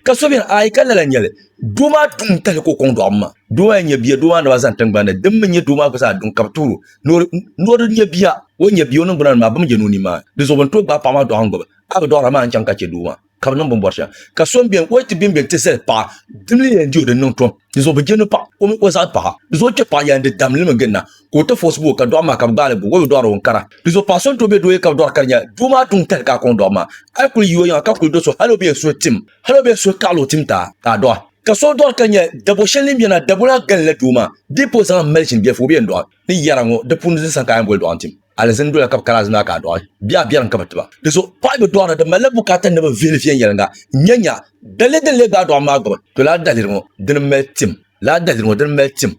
Ka so beni, aai ka lala n-nyɛ li, doo maa duŋ n-tahi li ka o kɔŋ dɔɣibu maa. Doo maa yi nya bia, doo maa naba zani tiŋgbani ni. Din mi nyɛ doo maa gba zaa duŋ ka bɛ tuhiri o ni o di nya bia. O ni nya bia o niŋgbuna ni maa, bɛ mi je ni o nini maa. Di zuɣu bɛ ni tooi gbaai paɣa maa dɔɣim gbubi. A bi dɔɣira maa n-chaŋ ka chɛ doo maa ka bɛ niŋ bɛ ni bɔri shɛm. Ka so m-beni, o yi ti bembeni ti zali paɣa, dimli yɛn di o di niŋ tom. Di zuɣu bɛ je ni paɣa o mi o zaɣi paɣa. Di zuɣu o kpe paɣa yɛn di damli mi ginda ka o ti force bo ka dɔɣim maa ka bɛ gbaai li gbubi. O bi dɔɣiri o n-kara. Di zuɣu paɣa so ni tooi be doo yi ka bi dɔɣiri ka di nyɛla doo maa duŋ tali ka a kɔŋ dɔɣim maa. A yi kuli yi o yiŋa ka kuli do so hali o bi yɛn suhi tim, hali o bi yɛn suhi kaɣili o tim ti a ka a dɔɣi. Ka so dɔɣiri ka nyɛ dabo shɛli ni bɛna dabo la galila doo maa di pa o zaŋ mali ʒini biɛlifu o bi yɛn dɔɣi. Ni yɛra ŋɔ di puuni di sani ka a yɛn boli dɔɣim tim. Alizini dola ka bi kari alizini maa ka a dɔɣi bee a biɛrim ka bi tiba. Di zuɣu paɣa yi bi dɔɣira di malila bukaata ni bi vihili viɛnyɛliŋga n-nya nya daliri din lee gbaai dɔɣim maa gbubi. To lala daliri ŋɔ dini mali tim. Lala daliri ŋɔ dini mali tim.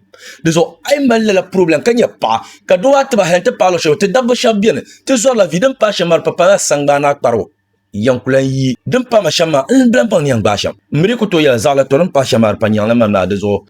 Di zuɣu a yi mali lala problem ka nyɛ paɣa ka doo maa tiba hali nti paai luɣ shɛli ti dabba shɛba beni ti zɔrila vi din paai shɛm maa di pa paala saŋgbana kparibu yɛn ku lan yi din paai ma shɛm maa n bi lan baŋ ni yɛn gbaai shɛm. M mi di ku tooi yɛli zaɣila to din paai shɛm maa di pa nyaŋla man maa di zuɣu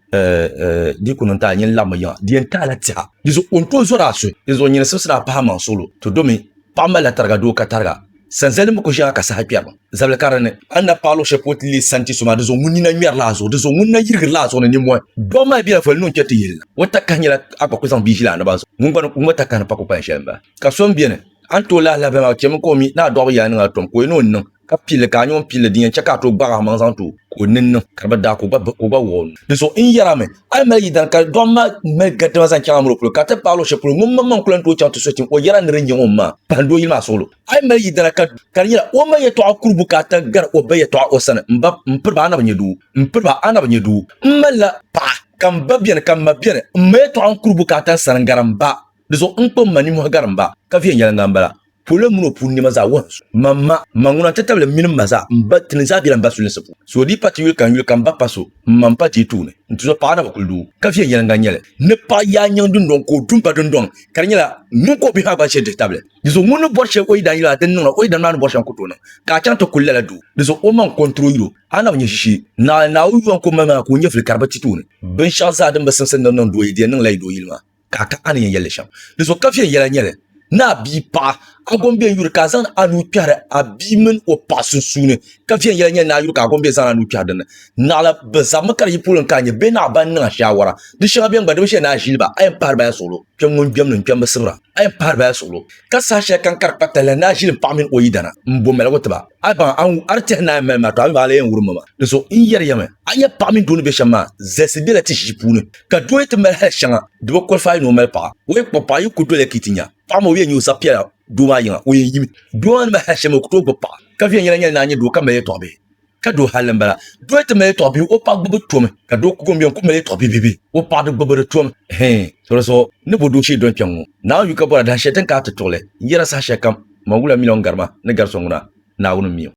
di ku niŋ ti a nyin labimi yiŋa di yɛn taala tɛha di zuɣu o ni tooi zɔri a suhi di zuɣu nyini sibisira a pahi a maŋ suɣulo to domi paɣa malila tariga doo ka tariga sanzali mi ku ʒiɛŋa ka saha kpɛrimi zabili ka di ni. A ni na paai luɣ shɛli polo ti leei santi so maa, di zuɣu ŋun nina ŋmɛrila a zuɣu, di zuɣu ŋun na yirigirila a zuɣu ni nimmɔhi. Dɔɣim maa bela voli ni o ni chɛ ti yihili na. O takahi nyɛla a gba ku zaŋ bia ʒili a naba zuɣu. Ŋun gba ni ŋun gba takahi ni pa kukpal shɛli m-bala. Ka so m-beni, a ni tooi lahi lahi bala maa, o chɛmi ka o mi ni a dɔɣibu yaa niŋ a tom, ka o yi ni o niŋ, ka pili li, ka a nya o ni pili li, din yɛn chɛ ka a tooi gbaag a maŋ zaŋ ti o, ka o nini niŋ, ka di bi daai, ka o gba wuɣi o nuu. Di zuɣu n yɛri a mi, a yi mali yidana ka dɔɣim maa mali gadama zaŋ chaŋ a mini o polo, ka a ti paai luɣ shɛli polo, ŋun maŋmaŋ ku lan tooi chaŋ ti so tim, o yɛri a ni di nyaŋ o maa, pahindi o yili maa suɣilo. A yi mali yidana ka ka di nyɛla o ma yɛtɔɣa kuri bukaata gari o ba yɛtɔɣa o sani, m ba, m piri ba a na bi nyɛ doo, m piri ba a na bi nyɛ doo. M malila paɣa ka m ba beni ka m ma beni, m ma yɛtɔɣa n kuri bukaata n sani n-gari m ba. Di zuɣu n kpuɣi m ma nimmohi gari m ba, ka viɛnyɛliŋga m-bala. Polo mini o puuni nɛma zaa wuhi n so. Ma ma, ma ŋuna n-ti tabili m mini m ma zaa, m ba, tini zaa bela m ba sulinsi puuni. So di pa ti yuli ka n yuli ka m ba pa so, m ma m-pa ti tooni. N tuzo paɣa na bi kuli doo, ka viɛnyɛliŋga n-nyɛ li. Ni paɣa yaa nyaŋ dundɔŋ ka o du m ba dundɔŋ, ka di nyɛla ŋun ka o bihi maa gba shiri dihi tabili. Di zuɣu ŋun ni bɔri shɛli o yidana yili maa din niŋda, o yidana maa ni bɔri shɛm ku tooi niŋ. Ka a chaŋ ti kuli lala doo, di zuɣu o maŋ kɔntiro yil o. A na bi nya ʒishee. Naɣila Naawuni yuwa n-ku mali maa ka o nyɛvili ka di bi ti tooni. Binshɛɣu zaa din bi simsi ni di niŋ doo yi di yɛn niŋla yi doo yili maa. Ka a ka a ni yɛn yɛli li shɛm. Di zuɣu ka viɛnyɛla nyɛli ni a bia paɣa a gom bɛ n-yuri ka a zaŋdi a nuu kpɛhiri a bia mini o paɣa sunsuuni, ka viɛnyɛla nyɛli ni a yuri ka a gom bɛ zaŋdi a nuu kpɛhiri dinni. Naɣila bɛ zabimi ka di yi polo n-ka a nya bɛ naɣ ban niŋ a shaawara. Di shɛŋa bɛn gba di bi shɛli ni a ʒili ba, a yɛn pahiri ba ya suɣilo. Kpɛm ŋun kpɛm ni n-kpɛm bi sibira, a yɛn pahiri ba ya suɣilo. Ka saha shɛli kam ka di kpa talila ni a ʒili m paɣa mini o yidana m-bo maligu ti ba. A baŋ a di tɛhi ni a yɛn mali maa, tɔ a mi baŋ a lee yɛn wurimmi maa. Di zuɣu n yɛri ya mi, a nya paɣa mini doo ni be shɛm maa, zalisi bela ti ʒii puuni. Ka doo yi ti mali hali shɛŋa, di bi qualify ni o mali paɣa. O yi kpuɣi paɣa, yi ku doliya ka yi ti nya paɣa maa o yɛn nya o zaɣ piɛla doo maa yiŋa, o yɛn yimi. Doo maa ni mali hali shɛli maa, o ku tooi gbubi paɣa. Ka viɛnyɛla nyɛli ni a nya doo ka mali yɛtɔɣ bihi, ka doo halli m-bala. Doo yi ti mali yɛtɔɣ bihi, o paɣa gbubi tomi, ka doo ku gom beni ku mali yɛtɔɣ bihi bihi, o paɣa di gbubi di tomi. Hɛɛn, to di zuɣu ni bo doo shee dɔni kpɛŋ ŋɔ. Naawuni yu ka bɔra dahin shɛli din ka a ti tuɣili n-yɛra saha shɛli kam, man wula mi la o ni gari ma ni gari so ŋuna, Naawuni m-mi o.